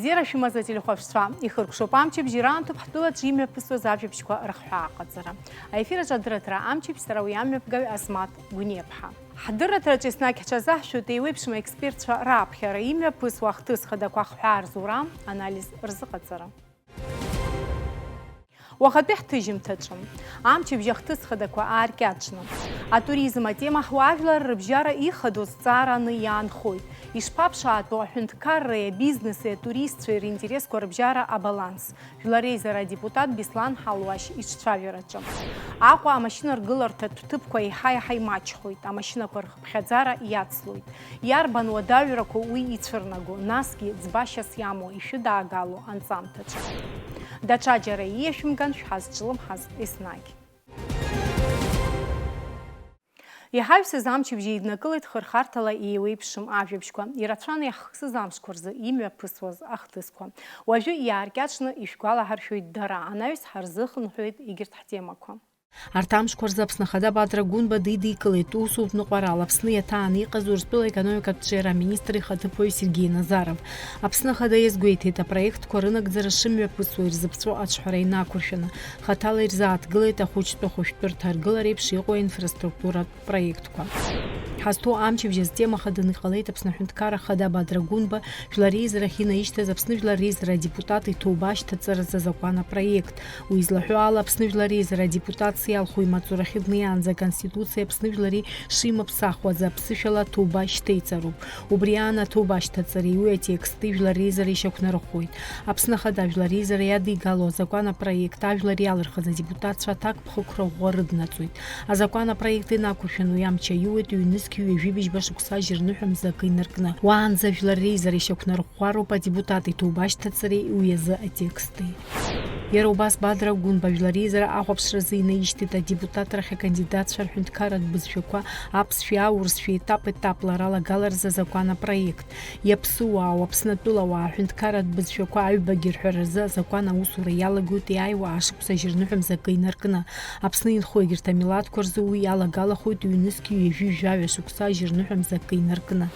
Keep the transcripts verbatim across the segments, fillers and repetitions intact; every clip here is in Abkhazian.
Бзиара шәымаз, ателехәаԥшцәа! Ихыркәшоуп амчыбжь, ираамҭоуп ҳтәылаҿы имҩаԥысуаз ажәабжьқәа рыхҳәаа аҟаҵара. Аефир аҿы адырраҭара амчыбжь, сара уи амҩаԥгаҩ Асмаҭ Гәниаԥҳа. Ҳдырраҭараҿы еснагь ҳҽазаҳшәоит еиуеиԥшым аекспертцәа раԥхьара, имҩаԥысуа ахҭыс хадақәа ахҳәаа рзура, анализ рзыҟаҵара. Уахатәи ҳҭыжьымҭаҿы, амчыбжь ахҭыс хадақәа ааркьаҿны, атуризм атема ҳуаажәлар рыбжьара ихадоу зҵаараны иаанхоит. Ишԥаԥшаатәу аҳәынҭқарреи абизнеси атуристцәеи ринтересқәа рыбжьара абаланс, Жәлар Реизара адепутат Беслан Ҳалуашь иҿцәажәараҿы. Аҟәа амашьына ргыларҭатә ҭыԥқәа еиҳа-еиҳа имаҷхоит, амашьынақәа рхыԥхьаӡара иацлоит. Иарбан уадаҩрақәоу уи ицәырнаго, насгьы ӡбашьас иамоу ишәыдаагало анҵамҭаҿы? Даҽаџьара ииашәымган шәҳазҿлымҳаз еснагь. Иҳаҩсыз амчыбжь еиднакылеит хырхарҭала еиуеиԥшым ажәабжьқәа, ирацәан иаҳхысыз амшқәа рзы имҩаԥысуаз ахҭысқәа. Уажәы иааркьаҿны ишәгәалаҳаршәоит дара, анаҩс ҳарзыхынҳәуеит егьырҭ ҳтемақәа. Арҭ амшқәа рзы Аԥсны Ахада Бадра Гәынба дидикылеит усутә ныҟәарала Аԥсны иаҭааны иҟаз Урыстәыла аекономикатә ҿиара аминистр ихаҭыԥуаҩ Сергеи Назаров. Аԥсны Ахада иазгәеиҭеит, апроектқәа рынагӡара шымҩаԥысуа ирзыԥҵәо аҿҳәара инақәыршәаны, хаҭала ирзааҭгылеит ахәыҷтәы-ахәышәтәырҭа аргылара еиԥш иҟоу аинфраструктуратә проектқәа. Ҳазҭоу амчыбжь азтема хаданы иҟалеит Аԥсны Аҳәынҭқарра Ахада Бадра Гәынба Жәлар Реизарахь инаишьҭыз Аԥсны Жәлар Реизара адепутат иҭоуба ашьҭаҵаразы азакәан апроект. Уи излаҳәо ала, Аԥсны Жәлар Реизара адепутациа иалху имаҵурахьы днеиаанӡа Аконституциа Аԥсны жәлари шимаԥсахуаз аԥсышәала аҭоуба шьҭеиҵароуп. Убри аан аҭоуба ашьҭаҵареи уи атексти Жәлар Реизара ишьақәнарӷәӷәоит. Аԥсны Ахада Жәлар Реизара иадигало азакәан апроект ажәлар иалырхыз адепутатцәа аҭакԥхықәра ӷәӷәа рыднаҵоит. Азакәан апроект инақәыршәаны уи амч аиуеит ҩнызқь ҩажәи быжьба шықәса ажьырныҳәа мза акы инаркны. Уаанӡа Жәлар Реизара ишьақәнарӷәӷәароуп адепутат иҭоуба ашьҭаҵареи уи азы атексти. Иара убас Бадра Гәынба Жәлар Реизара ахәаԥшразы инаишьҭит адепутатрахь акандидатцәа рҳәынҭқарратә бызшәақәа аԥсшәеи аурысшәеи етап-етапла ралагаларазы азакәан апроект. Иаԥсыуаау, Аԥсны атәылауаа аҳәынҭқарратә бызшәақәа аҩбагьы рҳәаразы азакәан аусура иалагоит иааиуа ашықәс ажьырныҳәа мза акы инаркны. Аԥсны инхо егьырҭ амилаҭқәа рзы уи иалагалахоит ҩнызқь ҩажәи жәаҩа шықәса ажьырныҳәа мза акы инаркны.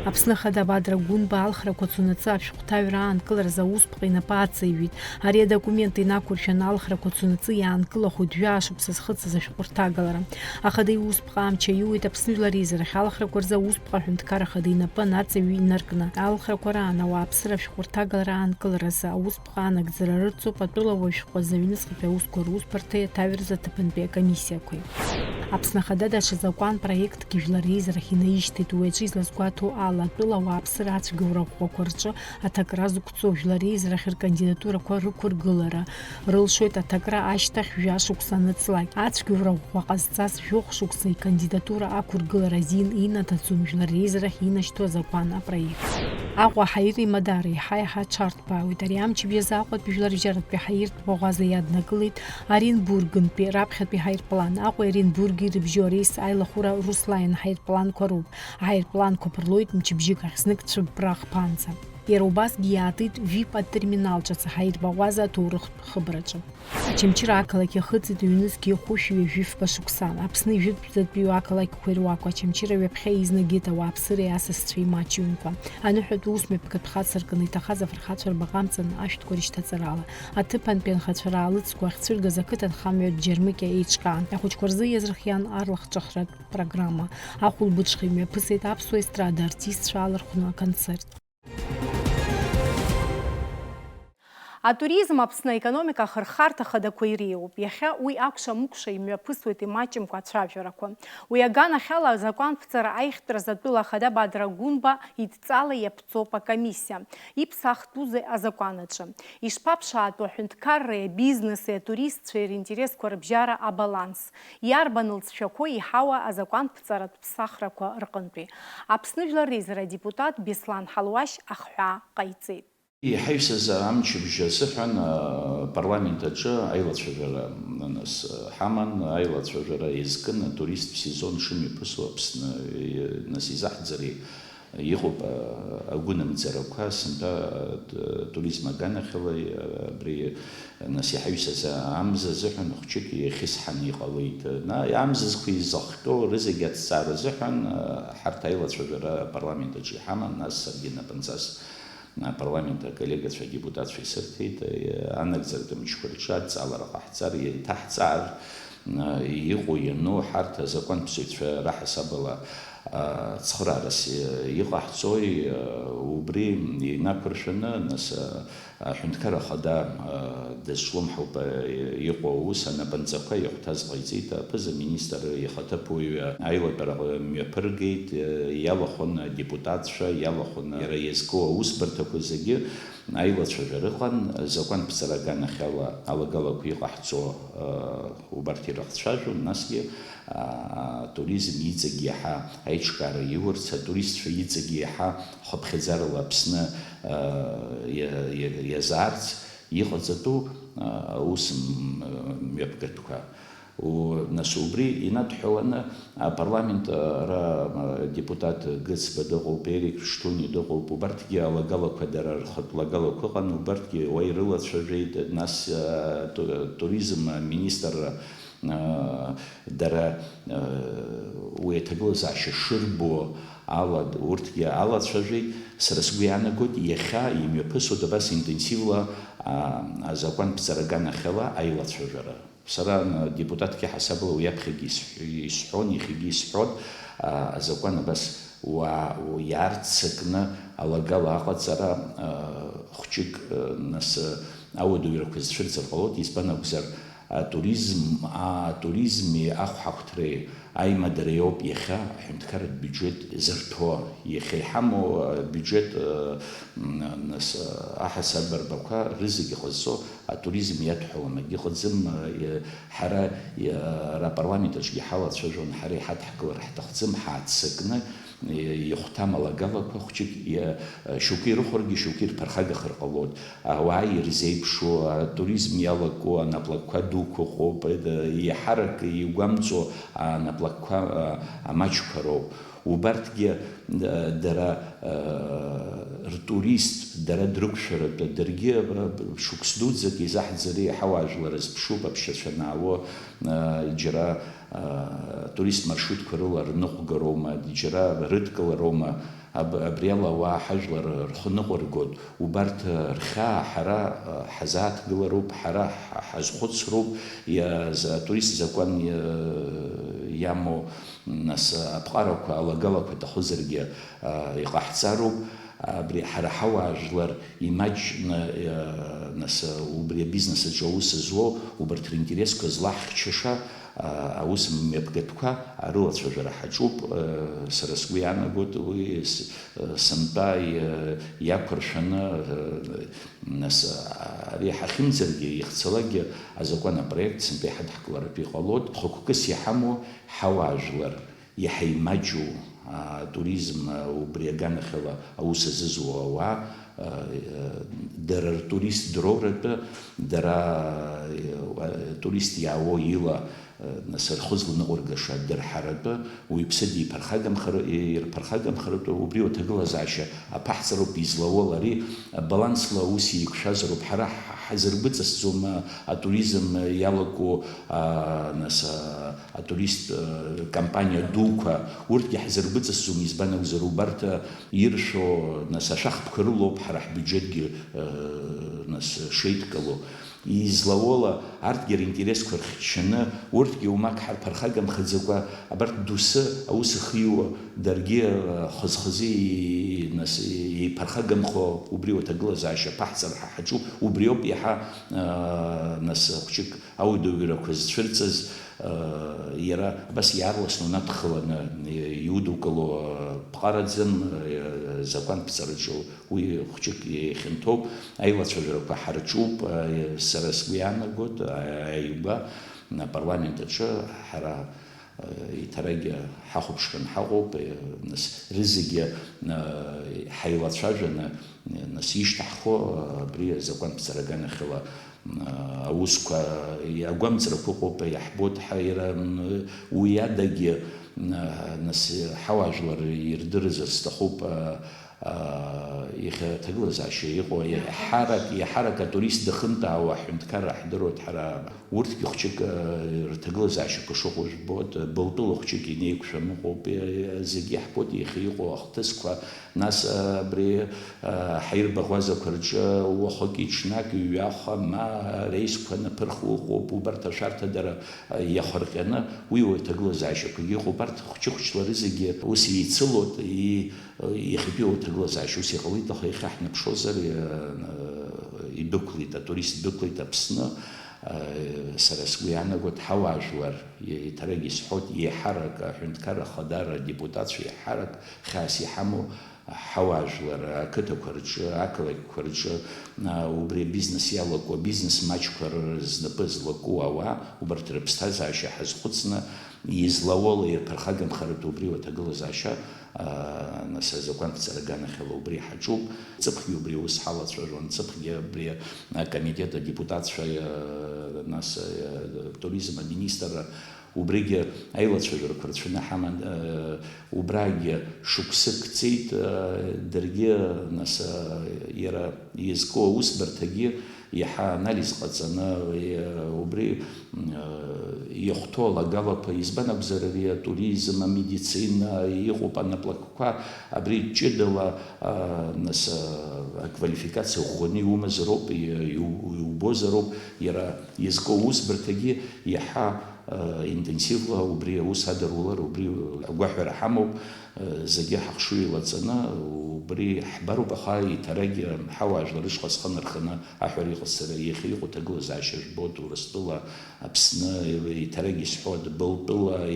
Аԥсны Ахада Бадра Гәынба алхрақәа цонаҵы ашәҟәҭаҩра аанкыларазы аусԥҟа инапы аҵаҩит. Ари адокумент инақәыршәаны алхрақәа цонаҵы иаанкылахоит жәаа шықәса зхыҵыз ашәҟәырҭагалара. Ахада иусԥҟа амч аиуеит Аԥсны Жәлар Реизарахь алхрақәа рзы аусԥҟа аҳәынҭқар ахада инапы анаҵаҩы инаркны. Алхрақәа раан ауааԥсыра ашәҟәырҭагалара аанкыларазы аусԥҟа анагӡара рыцуп атәылауаҩ шәҟәы азы аҩныҵҟатәи аусқәа русбарҭеи аҭаҩразы аҭыԥантәи акомиссиақәеи. Аԥсны Ахада даҽа закәан проектгьы Жәлар Реизарахь инаишьҭит, уи аҿы излазгәаҭоу ала, атәылауааԥсыра ацәгьоура ӷәӷәақәа рҿы аҭакра зықәҵоу Жәлар Реизарахь ркандидатурақәа рықәыргылара, рылшоит аҭакра ашьҭахь жәа шықәса аныҵлак. Ацәгьоура ӷәӷәа ҟазҵаз жәохә шықәса икандидатура ақәыргылара азин инаҭаӡом Жәлар Реизарахь инашьҭу азакәан апроект. Аҟәа аҳаир имадара еиҳа-еиҳа аҽарҭбаауеит. Ари амчыбжь азы Аҟәатәи жәларбжьаратәи ҳаиртә баӷәаза иаднакылеит Оренбургынтәи раԥхьатәи ҳаирплан. Аҟәеи Оренбурги ирыбжьоу арейс аилахәыра Руслаин ҳаирпланқәа роуп. Аҳаирпланқәа ԥырлоит мчыбжьык ахь, знык Цәыббра ахԥанӡа. Иара убасгьы иаатит вип атерминал ҿыц аҳаирбаӷәаза аҭоурыхтә хыбраҿы. Очамчыра ақалақь иахыҵит ҩнызқь хәышәи ҩажәи фба шықәса. Аԥсны ижәытәӡатәиу ақалақьқәа ируаку Очамчыра ҩаԥхьа изнагеит ауааԥсыреи асасцәеи имаҷымкәа. Аныҳәатә ус мҩаԥгатә хацыркын иҭахаз афырхацәа рбаҟа амҵан ашәҭқәа рышьҭаҵарала. Аҭыԥантәи анхацәа раалыҵқәа ахьцәыргаз ақыҭанхамҩатә џьармыкьа еиҿкаан. Ахәыҷқәа рзы иазырхиан арлахҿыхратә программа. Ахәылбыҽха имҩаԥысит аԥсуа естрада артистцәа алархәны аконцерт. Атуризм Аԥсны аекономика ахырхарҭа хадақәа иреиуоуп. Иахьа уи акәша-мыкәша имҩаԥысуеит имаҷымкәа ацәажәарақәа. Уи аганахьала азакәанԥҵара аихтәразы атәыла ахада Бадра Гәынба идҵала иаԥҵоуп акомиссиа. Иԥсахтәузеи азакәан аҿы? Ишԥаԥшаатәу аҳәынҭқарреи абизнеси атуристцәеи ринтересқәа рыбжьара абаланс? Иарбан лҵшәақәоу иҳауа азакәанԥҵаратә ԥсахрақәа рҟынтәи? Аԥсны Жәлар Реизара адепутат Беслан Ҳалуашь ахҳәаа ҟаиҵеит. Иҳаҩсыз амчыбжь азыҳәан, а, апарламент аҿы аилацәажәара, нас, ҳаман, аилацәажәара еизкын атуристтә сезон шымҩаԥысуа Аԥсны, и-, нас изаҳӡари? Иҟоуп, а, агәынамӡарақәа, сынтәа, а, т-, туризм аганахьала, а, абри, нас, иҳаҩсыз амза азыҳәан хәҷык иахьысҳаны иҟалеит. На, амзызқәа изыхҟьо рызегь аҭҵаара азыҳәан, а, ҳарҭ аилацәажәара апарламент аҿы иҳаман, нас саргьы напынҵас апарламент аколлегацәа адепутатцәа исырҭеит, анагӡаратә мчқәа рҿы адҵалара ҟаҳҵар, иҭаҳҵаар, иҟоу иану ҳарҭ азакәанԥҵаҩцәа раҳасабала, а, цхыраарас иҟаҳҵои, а, убри инақәыршәаны, нас, а, аҳәынҭқарра ахада, а, дазҿлымҳауп, а, иҟоу аус анапынҵақәа ихәҭаз ҟаиҵеит, аԥыза-министр ихаҭыԥуаҩ аилатәара мҩаԥыргеит, а, иалахәын адепутатцәа, иалахәын иара иазку аусбарҭақәа зегьы аилацәажәара ыҟан, азакәанԥҵара аганахьала алагалақәа иҟаҳҵо, а, убарҭ ирыхцәажәон, насгьы, а, атуризм иҵегь иаҳа аиҿкаара иурц, атуристцәа иҵегь иаҳа хыԥхьаӡарала Аԥсны, а, иа-, иа-, иазаарц иҟаҵатәу, а, аус м-, мҩаԥгатәқәа. У-, нас убри инадҳәаланы апарламент, а, ра-, м-, депутат Гыцба дыҟоуп, Ерик Шҭуни дыҟоуп, убарҭгьы алагалақәа, дара рхатә лагалақәа ыҟан, убарҭгьы уа ирылацәажәеит, нас, а, ту-, туризм аминистрра, а, дара, а, уи аҭагылазаашьа шырбо ала, урҭгьы алацәажәеит. Сара сгәы иаанагоит, иахьа имҩаԥысуеит абас интенсивла, а, азакәанԥҵара аганахьала аилацәажәара. Сара, м, депутатк иаҳасабала уи аԥхьагьы исҳ-, исҳәон, иахьагьы исҳәон, а, азакәан абас уа-, у-, иаарццакны алагала аҟаҵара, а, хәҷык, а, нас, а, ауадаҩрақәа зцәырҵыр ҟалоит, избан акәзар, атуризм, атуризми ахәҳахәҭреи аимадара иоуп иахьа аҳәынҭқарратә биуџьет зырҭо, иахьа иҳамоу абиуџьет, а, м, нас, а, аҳасаб арбақәа рызегьы ҟазҵо, атуризм иадҳәалам, акгьыҟаӡам, ҳара, ара апарламент аҿгьы ҳалацәажәон, ҳара иҳадҳкылар ҳҭахӡам, ҳааццакны, ихәҭам алагалақәа хәҷык, шьоукы ирыхәаргьы, шьоукы ирԥырхагахар ҟалоит. Ауаа ирзеиԥшу, атуризм иалаку анаплакқәа дуқәа ыҟоуп, иаҳарак игәамҵуа анаплакқәа амаҷқәа роуп. Убарҭгьы, э, дара, э, ртурист, дара дрықәшәаратәы, даргьы, э, шықәс дуӡӡак изаҳӡари, ҳауаажәлар зԥшуп, аԥшьацәа анаало, э, џьара, э, турист маршрутқәа рыла рныҟәгароума, џьара рыдкылароума, аб-, абриала ауаа ҳажәлар рхы ныҟәыргоит, убарҭ, э, рхьаа ҳара, э, ҳазааҭгылароуп, ҳара ҳ-, ҳазхәыцроуп, иа-, за-, атурист закәан иа-, иамоу, нас, аԥҟарақәа, алагалақәа аҭахызаргьы, а, иҟаҳҵароуп. Абри ҳара ҳауаажәлар имаҷны, а, нас, убри абизнес аҿы аус зуоу, убарҭ ринтересқәа злаҳхьчаша, а, аус мҩаԥгатәқәа арылацәажәара ҳаҿуп. А, сара сгәы иаанагоит, уи с-, а, сынтәа и-, иақәыршәаны, а, нас, а, ари ҳахьымӡаргьы, ихцалакгьы азакәан апроект сынтәа иҳадҳкыларатәы иҟалоит. Хықәкыс иҳамоу ҳауаажәлар иаҳа имаҷу, а, атуризм, а, убри аганахьала аус азызуа ауаа, а, а, дара ртурист дроуратәы, дара, а, атурист иаауа ила, а, нас рхы зланыҟәыргаша дырҳаратәы, уаҩԥсы диԥырхагамхар-, ирԥырхагамхаратәы, убри уаҭагылазаашьа аԥаҳҵароуп излауала ари, балансла аус еиқәшәазароуп. Ҳара ҳ-, ҳазыргәыҵасӡом, а, атуризм иалаку, а, нас, а, атурист, э, компаниа дуқәа, урҭгьы ҳзыргәыҵасӡом, избан акәзар, убарҭ, э, иршәо, нас, ашәахтәқәа рылоуп ҳара ҳбиуџьетгьы, э, нас, шеидкыло. Излауала, арҭгьы ринтересқәа рхьчаны, урҭгьы уамак ҳарԥырхагамхаӡакәа, абарҭ доусы аус ахиуа, даргьы, э, хаз-хазы и-, нас, еиԥырхагамхо, убри уаҭагылазаашьа аԥаҳҵара ҳа ҳаҿуп, убриоуп иаҳа, э, нас, хәҷык ауадаҩрақәа зцәырҵыз, э, иара абас иаарласны унадхаланы, э, иудукыло, э, ԥҟараӡам, э, закәанԥҵараҿы уи хәҷык ихьанҭоуп. Аилацәажәарақәа ҳарҿуп, э, сара сгәы иаанагоит, а-, аҩба, апарламент аҿы ҳара, э, еиҭарагьы ҳахәаԥшран ҳаҟоуп, э, нас, рызегьы, э, ҳаилацәажәаны, нас, ишьҭаҳхуа, абри азакәанԥҵара аганахьала, а, аусқәа, агәамҵрақәа ыҟоуп, иаҳбоит ҳара, м, уи адагьы, м, а, нас, ҳауаажәлар ирдырызар сҭахуп, а, Иахьа аҭагылазаашьа иҟоу, иаҳарак, иаҳарак атурист дахынтәаауа аҳәынҭқарра ҳдыруеит ҳара. Урҭгьы хәҷык рҭагылазаашьақәа шыҟоу жәбоит, былтәыла хәҷык инеиқәшәам ыҟоуп, зегь иаҳбоит иахьа иҟоу ахҭысқәа, нас абри ҳаирбаӷәазақәа рҿы уахыки-ҽнаки ҩаха ма реисқәа анаԥырхуа ыҟоуп, убарҭ ашәарҭадара иахырҟьаны уи уаҩ аҭагылазаашьақәагьы ыҟоуп, арҭ хәҷы-хәҷла рызегьы ус еицылоит, и-, Иахьатәи уаҭагылазаашьа ус иҟалеит, аха иахьа ҳнаԥшуазар, идәықәлеит, атурист дәықәлеит Аԥсны. Сара сгәы иаанагоит, ҳауаажәлар, еиҭарак исҳәоит, еиҳарак аҳәынҭқарра ахадара адепутатцәа еиҳарак хьаас иҳамоу ҳауаажәлар ақыҭақәа рҿы, ақалақьқәа рҿы, убри абизнес иалаку, абизнес маҷқәа рзнапы злаку ауаа, убарҭ рыԥсҭазаашьа ҳазхәыцны, излауала ирԥырхагамхаратәы убри уаҭагылазаашьа, нас азакәан ԥҵара аганахьала убри ҳаҿуп. Ҵыԥхгьы убри аус ҳалацәажәон, ҵыԥхгьы абри акомитет адепутатцәа, нас атуризм аминистрра убригьы аилацәажәарақәа рацәаны ҳаман, убрагьы шықәсык ҵит, даргьы, нас, иара изку аусбарҭагьы иаҳа анализ ҟаҵаны, убри, иахәҭоу алагалақәа, избан акәзар, ари атуризм, амедицина, иҟоуп анаплакқәа, абри ҷыдала, нас, аквалификациа ӷәӷәаны иумазароуп, иу-, иубозароуп, иара изку аусбарҭагьы иаҳа интенсивла убри аус адарулар, убри агәаҳәара ҳамоуп, зегьы ҳахшыҩ еилаҵаны, убри ҳбароуп, аха еиҭарагь ҳауаажәлар рышҟа зхы нарханы аҳәара иҟасҵара, иахьа иҟоу ҭагылазаашьа жәбоит, Урыстәыла, Аԥсны, еиҭарагь исҳәоит, Былтәыла,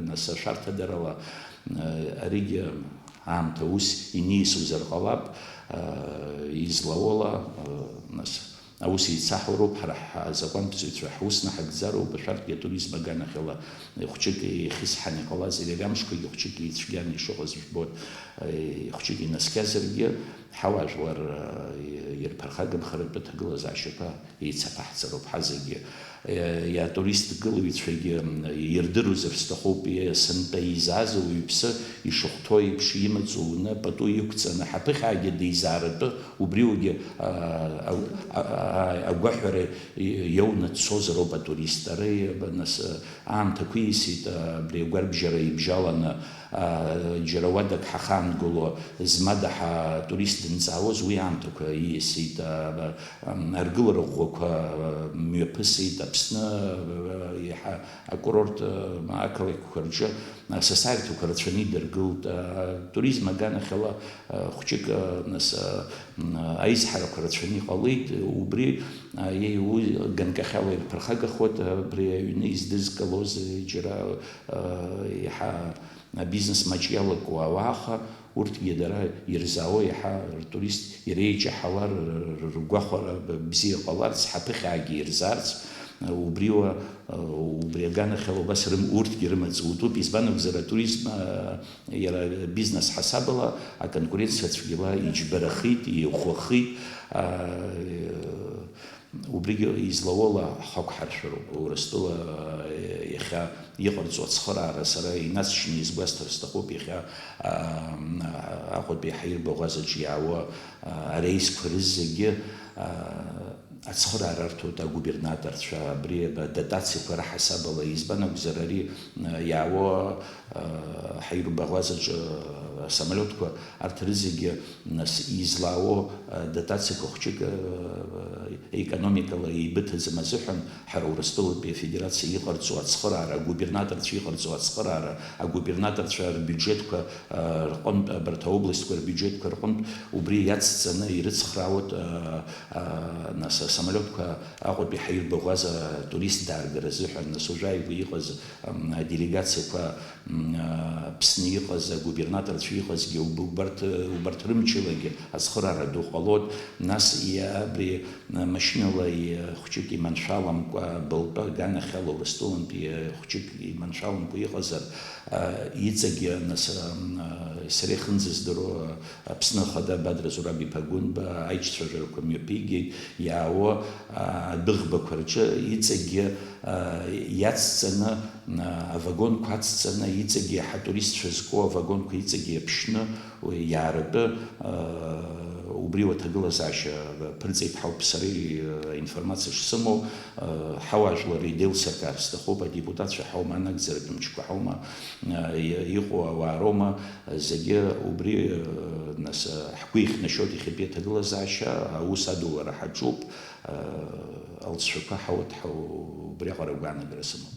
нас ашәарҭадарала, аригьы аамҭа ус иниасуазар ҟалап, излауала, нас, Аус еицаҳауроуп, ҳара ҳзакәанԥҵаҩцәа ҳус наҳагӡароуп, ашәарҭгьы атуризм аганахьала хәҷык ихьысҳан иҟалаз, иара амшқәагьы хәҷык еицәгьаны ишыҟаз жәбоит, хәҷык инаскьазаргьы, ҳауаажәлар ирԥырхагамхаратәы ҭагылазаашьақәа еицаԥаҳҵароуп ҳазегьы. Иатуристгылаҩцәагьы ирдыруазар сҭахуп, сынтәа изааз ауаҩԥсы ишахәҭоу еиԥш имаҵ уны пату иқәҵаны ҳаԥыхьаагьы деизааратәы Убриугьы, а, а, а, а, агәаҳәара иоуны дцозароуп атурист. Ара, нас, аамҭақәа ииасит, а, абри агәарбжьара ибжьаланы, а, џьара уадак ҳахаангыло, змада ҳа-, атурист дынҵаауаз уи аамҭақәа ииасит, а, а, аргылара ӷәӷәақәа, а, мҩаԥысит, Аԥсны, а, иаҳа акурорт, а, ақалақьқәа рҿы асасааирҭақәа рацәаны идыргылт, а, туризм аганахьала, а, хәҷык, а, нас, а, м, аизҳарақәа рацәаны иҟалеит, убри, а, еи-, уи ганкахьала ирԥырхагахоит, а, абри аҩны издызкылоз, а, џьара, а, иаҳа абизнес маҷ иалаку ауаа, аха урҭгьы дара ирзаауа иаҳа ртурист иреиҷаҳалар, р-, р-, ргәахәара б-, бзиа ҟаларц, ҳаԥыхьаагьы ирзаарц, а, убриуа, а, убри аганахьала убас рым-, урҭгьы рымаҵ утәуп, избан акәзар, атуризм, а, Иара бизнес ҳасабала аконкуренциа цәгьала иџьбарахеит, иӷәӷәахеит. Аа, убригьы излауала ҳхы ақәҳаршәароуп. Урыстәыла иахьа иҟарҵо ацхыраара сара инацшьны изгәасҭар сҭахуп, иахьа, аа, Аҟәатәи ҳаирбаӷәазаҿ иаауа, аа, ареисқәа рызегьы, аа, Ацхыраара арҭоит агубернаторцәа, абри адотациақәа раҳасабала, избан акәзар, ари, а, иаауа, а, ҳаирбаӷәазаҿы асамолиотқәа, арҭ рызегьы, нас, излаауа, а, дотациақәа хәҷык, а, економикала еибыҭаӡам азыҳәан, ҳара Урыстәылатәи Афедерациа иҟарҵо ацхыраара, агубернаторцәа иҟарҵо ацхыраара, агубернаторцәа рбиуџьетқәа, а, рҟынтә, абарҭ аобластқәа рбиуџьетқәа рҟынтә убри иацҵаны ирыцхраауеит, а, а, нас, асамолиотқәа Аҟәатәи ҳаирбаӷәаза атурист дааргара азыҳәан, нас, уажәааигәа иҟаз, ам, аделегациақәа, м, а, Аԥсны иҟаз агубернаторцәа иҟазгьы уб-, убарҭ, убарҭ рымчалагьы ацхыраара ду ҟалоит. Нас, иа-, абри, а, машьынала, иа-, хәҷык иманшәаламкәа, былтәы аганахьала Урыстәылантәи, иа-, хәҷык иманшәаламкәа иҟазар, а, иҵегьы, нас, ам, а, сара ихынӡаздыруа, Аԥсны Ахада Бадра Зураб-иԥа Гәынба аиҿцәажәарақәа мҩаԥигеит, Ао, а, адәыӷбақәа рҿы иҵегьы, а, иацҵаны, а, авагонқәа ацҵаны, иҵегьы ҳатуристцәа зку авагонқәа иҵегьы иаԥшны, уи иааратәы, а, убри уаҭагылазаашьа ԥырҵеит ҳауп сара, а, информациа шсымоу, а, ҳауаажәлар идеилсыркаар сҭахуп, адепутатцәа ҳаума, анагӡаратә мчқәа ҳаума, а, и-, иҟоу ауаа роума, зегьы убри, а, нас, а, ҳгәы ихнашьоит иахьатәи аҭагылазаашьа, аус адулара ҳаҿуп. Алҵшәақәа ҳауеит, ҳа-, убриаҟара агәаанагара сымоуп.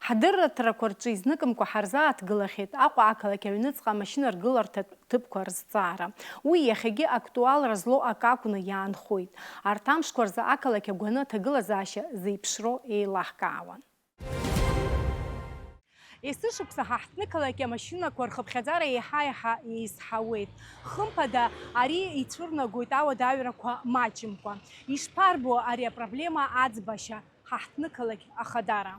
Ҳдырраҭарақәа рҿы изныкымкәа ҳарзааҭгылахьеит Аҟәа ақалақь аҩныҵҟа амашьынаргыларҭатә ҭыԥқәа рызҵаара. Уи иахьагьы актуалра злоу акы акәны иаанхоит. Арҭ амшқәа рзы ақалақь агәаны аҭагылазаашьа зеиԥшроу еилаҳкаауан. Есышықәса ҳа ҳҭнықалақь амашьынақәа рхыԥхьаӡара еиҳа-еиҳа еизҳауеит. Хымԥада, ари ицәырнагоит ауадаҩрақәа маҷымкәа. Ишԥарбо ари апроблема аӡбашьа ҳа ҳҭнықалақь ахадара?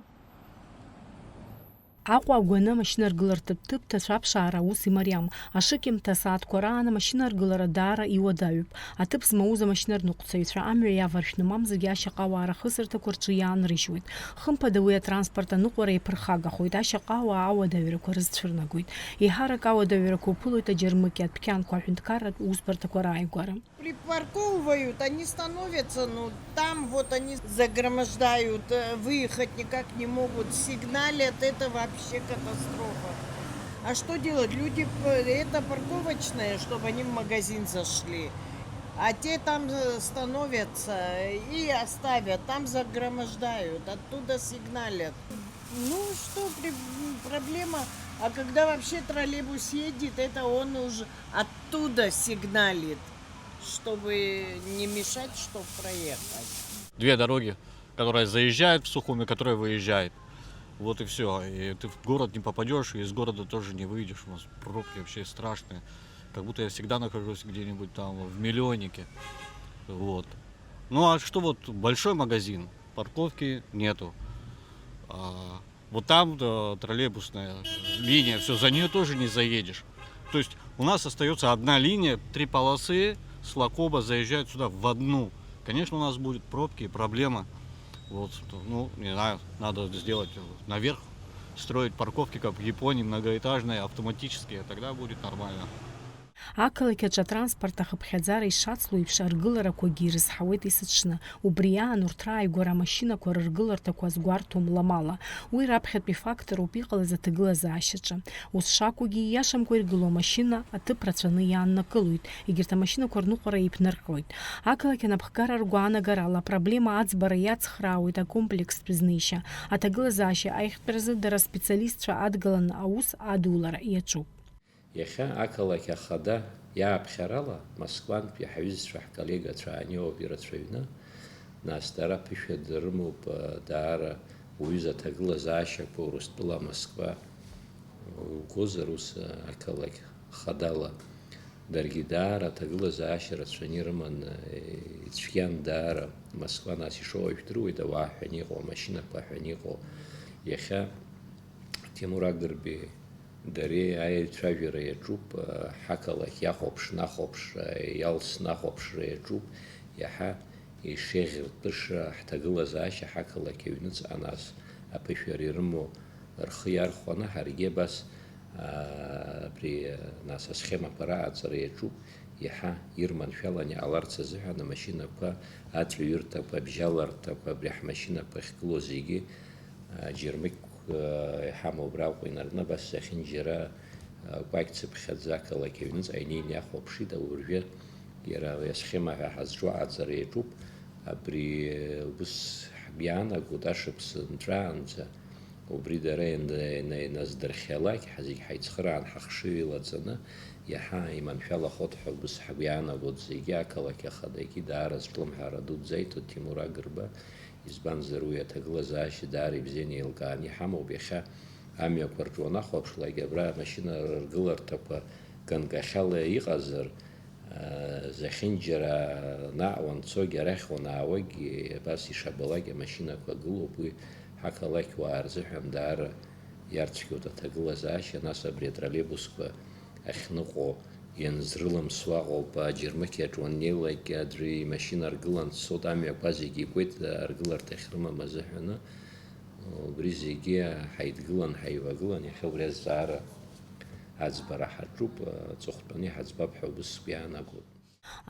Аҟәа агәаны амашьынаргылартә ҭыԥ ҭацәаԥшаара аус имариам. Ашыкьымҭа асааҭқәа раан амашьынаргылара даара иуадаҩуп. Аҭыԥ змауз амашьынарныҟәцаҩцәа амҩа иаваршәны, мамзаргьы ашьаҟауаа рахысырҭақәа рҿы иаанрыжьуеит. Хымԥада, уи атранспорт аныҟәара иаԥырхагахоит, ашьаҟауаа ауадаҩрақәа рызцәырнагоит. Еиҳарак ауадаҩрақәа уԥылоит аџьармыкьа, адәқьанқәа, аҳәынҭқарратә усбарҭақәа рааигәара. Припарковывают, они становятся, ну, там вот они загромождают, э, выехать никак не могут, сигналят, это вообще катастрофа. А что делать? Люди, п-, это парковочная, чтобы они в магазин зашли. А те там, э, становятся и оставят, там загромождают, оттуда сигналят. Ну что, при-, м, проблема, а когда вообще троллейбус едет, это он уже оттуда сигналит, чтобы не мешать, чтоб проехать. Две дороги, которая заезжает в Сухуми, которая выезжает. Вот и всё. И ты в город не попадёшь, и из города тоже не выйдешь. У нас пробки вообще страшные. Как будто я всегда нахожусь где-нибудь там в миллионнике. Вот. Ну а что вот большой магазин, парковки нету. А вот там, э, троллейбусная линия, всё, за неё тоже не заедешь. То есть у нас остаётся одна линия, три полосы с Лакоба заезжают сюда в одну. Конечно, у нас будут пробки и проблемы. Вот, ну, не знаю, надо сделать, э, наверх строить парковки, как в Японии, многоэтажные, автоматические, тогда будет нормально. Ақалақь аҿы атранспорт ахыԥхьаӡара ишацло еиԥш, аргыларақәагьы ирызҳауеит есыҽны. Убри аан урҭ рааигәара амашьынақәа рыргыларҭақәа азгәарҭом ламала. Уи раԥхьатәи фактороуп иҟалаз аҭагылазаашьаҿы. Ус шакәугьы, ииашамкәа иргыло амашьына аҭыԥ рацәаны иааннакылоит. Егьырҭ амашьынақәа рныҟәара еиԥнарҟьоит. Ақалақь анапхгара ргәаанагарала, апроблема аӡбара иацхраауеит акомплекстә знеишьа. Аҭагылазаашьа аиӷьтәразы дара аспециалистцәа адгаланы аус адулара иаҿуп. Иахьа ақалақь ахада иааԥхьарала, Москвантәи ҳаҩызцәа, ҳколлегацәа ани ауп ирацәаҩны, нас дара аԥышәа рымоуп, даара уҩыза аҭагылазаашьақәа Урыстәыла Москва угозар, ус ақалақь хадала даргьы даара аҭагылазаашьа рацәаны ирыман, ицәгьан даара Москва, нас ишоуа жәдыруеит, ауаа ҳәаны иҟоу, амашьынақәа ҳәаны иҟоу. Иахьа Ҭемур Агрбеи дареи аицәажәара иаҿуп, ҳақалақь иахәаԥшны ахәаԥшра, иалсны ахәаԥшра иаҿуп, иаҳа ишеиӷьыртәыша ҳҭагылазаашьа ҳақалақь аҩныҵҟа, нас аԥышәара ирымоу рхы иархәаны, ҳаргьы абас, аа, абри, нас асхемақәа рааҵара иаҿуп, иаҳа ирманшәалан иҟаларц азыҳәан амашьынақәа, аҵҩырҭақәа, абжьаларҭақәа, абри ҳмашьынақәа ахьгылоу зегьы, аа, џьармыкьқәа иҳамоу убра Аҟәа инаркны абас зехьынџьара, аа, кәакь цыԥхьаӡа ақалақь аҩныҵҟа инеины иахәаԥшит, уажәы иара уи асхема ҳәа ҳазҿу аҟаҵара иаҿуп, абри ус ҳгәы иаанагоит ашықәс нҵәаанӡа, убри дара иан-, иан-, иназдырхиалак, ҳа зегь ҳаицхыраан, ҳахшыҩ илаҵаны, иаҳа иманшәалахоит ҳәа убыс ҳгәы иаанагоит зегьы, ақалақь ахадагьы даара зҿлымҳара дуӡӡа иҭоит Ҭемур Агрба, избанзар, уи аҭагылазаашьа даара ибзианы еилкааны иҳамоуп, иахьа амҩақәа рҿы уанахәаԥшлак, абра амашьына ргыларҭақәа ганкахьала иҟазар, зехьынџьара наҟ уанцогьы, арахь уанаауагьы, абас ишабалак амашьынақәа гылоуп, уи ҳақалақьуаа рзыҳәан даара иарцәгьоуп аҭагылазаашьа, нас абри атроллейбусқәа ахьныҟәо Ианзрыламсуа ыҟоуп, аџьармыкьаҿ уаннеилак, аӡәы имашьына аргылан дцоит, амҩақәа зегьы икуеит, аргыларҭа ахьрымам азыҳәаны. Убри зегьы ҳаидгылан, ҳаивагылан, иахьа убри азҵаара аӡбара ҳаҿуп, аҵыхәтәаны иҳаӡбап ҳәа убыс сгәы иаанагоит.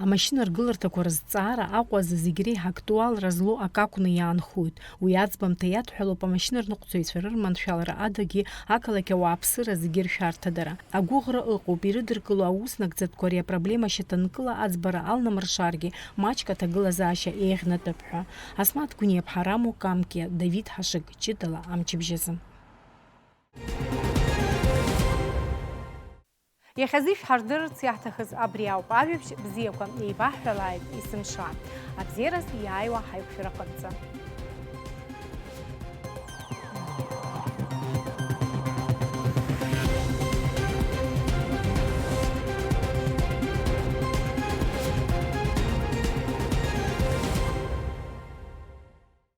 Амашьына ргыларҭақәа рызҵаара Аҟәазы зегь реиҳа актуалра злоу акы акәны иаанхоит. Уи аӡбамҭа иадҳәалоуп амашьына рныҟәцаҩцәа рырманшәалара адагьы ақалақь ауааԥсыра зегьы ршәарҭадара. Агәыӷра ыҟоуп, ирыдыркыло аус нагӡатәқәа ари апроблема шьаҭанкыла аӡбара алнамыршаргьы, маҷк аҭагылазаашьа еиӷьнатәып ҳәа. Асмаҭ Гәыниаԥҳа, Рамо Камкиа, Давид Ҳашыг, ҷыдала амчыбжьазы. Иахьазы ишәҳардырырц иаҳҭахыз абри ауп. Ажәабжь бзиақәа еибаҳҳәалааит есымша. Абзиараз иааиуа ҳаиқәшәараҟынӡа.